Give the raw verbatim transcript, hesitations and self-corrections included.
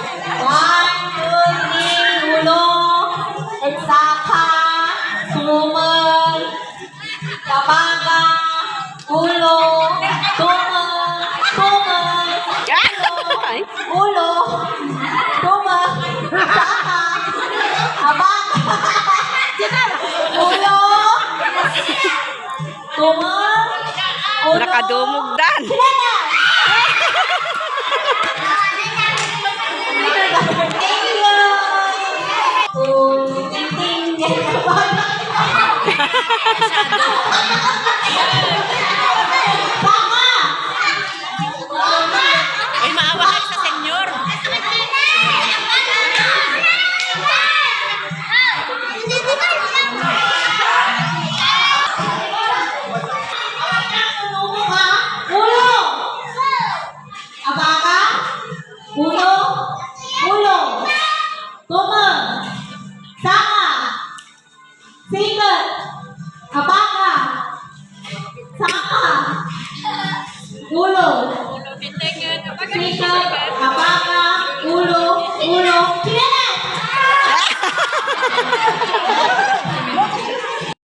One, two, three, ulo, saka, tumer, abaga, ulo, tumer, tumer, ulo, tumer, saka, abaga, ulo, tumer, ulo. Nakadumog, Dan. Sila na. Thank you. Ay, maawa ka sa senyor. Ulo. Abaga. Ulo. Ulo. Tumer. Saka. Siket. Abaga. Saka. Ulo. Siket. Abaga.